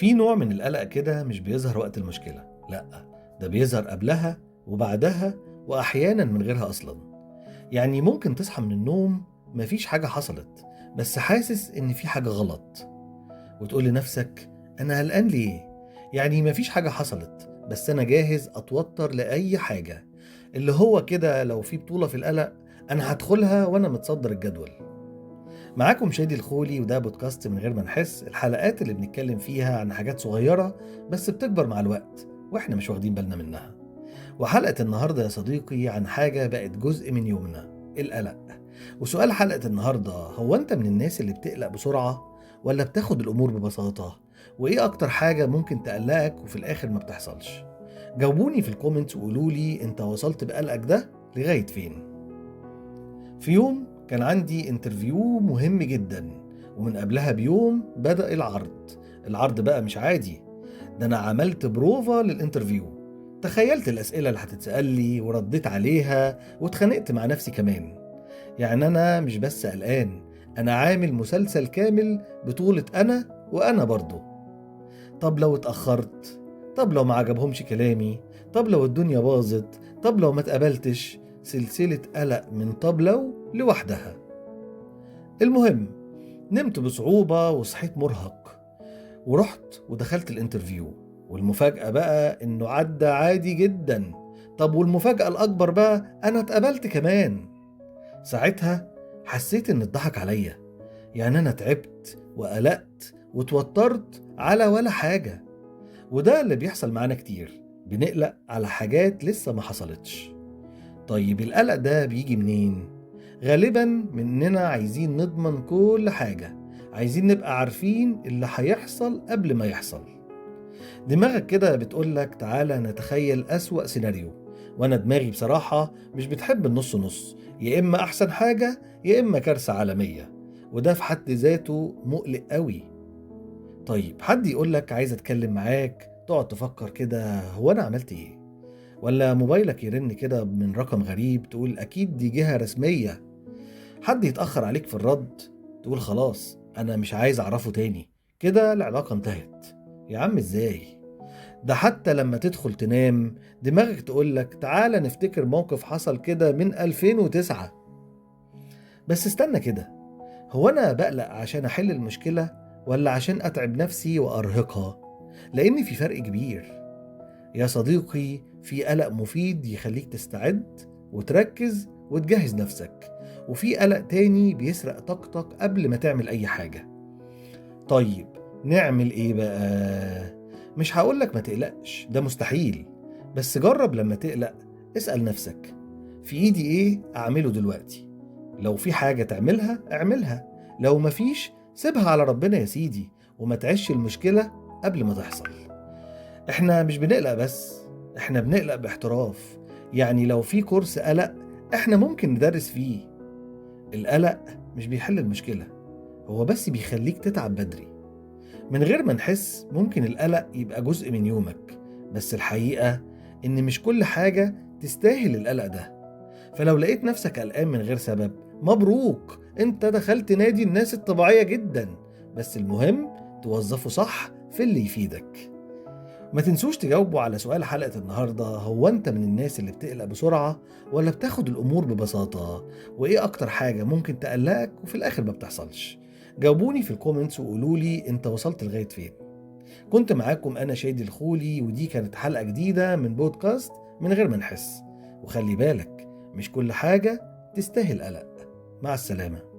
في نوع من القلق كده مش بيظهر وقت المشكلة، لأ ده بيظهر قبلها وبعدها وأحيانا من غيرها أصلا. يعني ممكن تصحى من النوم مفيش حاجة حصلت، بس حاسس إن في حاجة غلط، وتقول لنفسك أنا قلقان ليه؟ يعني مفيش حاجة حصلت بس أنا جاهز أتوتر لأي حاجة. اللي هو كده لو في بطولة في القلق أنا هدخلها وأنا متصدر الجدول. معاكم شادي الخولي، وده بودكاست من غير ما نحس، الحلقات اللي بنتكلم فيها عن حاجات صغيرة بس بتكبر مع الوقت وإحنا مش واخدين بالنا منها. وحلقة النهاردة يا صديقي عن حاجة بقت جزء من يومنا، القلق. وسؤال حلقة النهاردة، هو أنت من الناس اللي بتقلق بسرعة ولا بتاخد الأمور ببساطة؟ وإيه أكتر حاجة ممكن تقلقك وفي الآخر ما بتحصلش؟ جاوبوني في ال comments وقولوا لي أنت وصلت بقلقك ده لغاية فين. في يوم كان عندي interview مهم جدا، ومن قبلها بيوم بدأ العرض. العرض بقى مش عادي، ده أنا عملت بروفا لل interview، تخيلت الأسئلة اللي هتتسأل لي ورديت عليها واتخانقت مع نفسي كمان. يعني أنا مش بس قلقان، أنا عامل مسلسل كامل بطولة أنا وأنا برضو. طب لو اتأخرت، طب لو ما عجبهمش كلامي، طب لو الدنيا باظت، طب لو ما اتقبلتش، سلسلة قلق من طب لو لوحدها. المهم نمت بصعوبة وصحيت مرهق، ورحت ودخلت ال interview، والمفاجأة بقى إنه عدى عادي جدا. طب والمفاجأة الأكبر بقى أنا اتقبلت كمان. ساعتها حسيت إن اتضحك عليا، يعني أنا تعبت وقلقت وتوترت على ولا حاجة. وده اللي بيحصل معانا كتير، بنقلق على حاجات لسه ما حصلتش. طيب القلق ده بيجي منين؟ غالبا مننا عايزين نضمن كل حاجة، عايزين نبقى عارفين اللي هيحصل قبل ما يحصل. دماغك كده بتقولك تعالى نتخيل أسوأ سيناريو، وأنا دماغي بصراحة مش بتحب النص نص، يا إما أحسن حاجة يا إما كارثة عالمية، وده في حد ذاته مقلق قوي. طيب حد يقولك عايز أتكلم معاك، تقعد تفكر كده هو أنا عملت إيه؟ ولا موبايلك يرن كده من رقم غريب تقول أكيد دي جهة رسمية. حد يتأخر عليك في الرد تقول خلاص أنا مش عايز أعرفه تاني، كده العلاقة انتهت. يا عم إزاي؟ ده حتى لما تدخل تنام دماغك تقولك تعالى نفتكر موقف حصل كده من 2009. بس استنى كده، هو أنا بقلق عشان أحل المشكلة ولا عشان أتعب نفسي وأرهقها؟ لأن في فرق كبير يا صديقي. في قلق مفيد يخليك تستعد وتركز وتجهز نفسك، وفي قلق تاني بيسرق طاقتك قبل ما تعمل أي حاجة. طيب نعمل إيه بقى؟ مش هقولك ما تقلقش، ده مستحيل، بس جرب لما تقلق اسأل نفسك في إيدي إيه أعمله دلوقتي؟ لو في حاجة تعملها اعملها، لو مفيش سيبها على ربنا يا سيدي، وما تعيش المشكلة قبل ما تحصل. احنا مش بنقلق بس، احنا بنقلق باحتراف. يعني لو في كورس قلق احنا ممكن ندرس فيه. القلق مش بيحل المشكلة، هو بس بيخليك تتعب بدري من غير ما نحس. ممكن القلق يبقى جزء من يومك، بس الحقيقة ان مش كل حاجة تستاهل القلق ده. فلو لقيت نفسك قلقان من غير سبب، مبروك، انت دخلت نادي الناس الطبيعية جدا، بس المهم توظفه صح في اللي يفيدك. ما تنسوش تجاوبوا على سؤال حلقة النهاردة، هو أنت من الناس اللي بتقلق بسرعة ولا بتاخد الأمور ببساطة؟ وإيه أكتر حاجة ممكن تقلقك وفي الآخر ما بتحصلش؟ جاوبوني في ال comments وقولوا لي أنت وصلت لغاية فين. كنت معاكم أنا شادي الخولي، ودي كانت حلقة جديدة من بودكاست من غير ما نحس. وخلي بالك، مش كل حاجة تستاهل قلق. مع السلامة.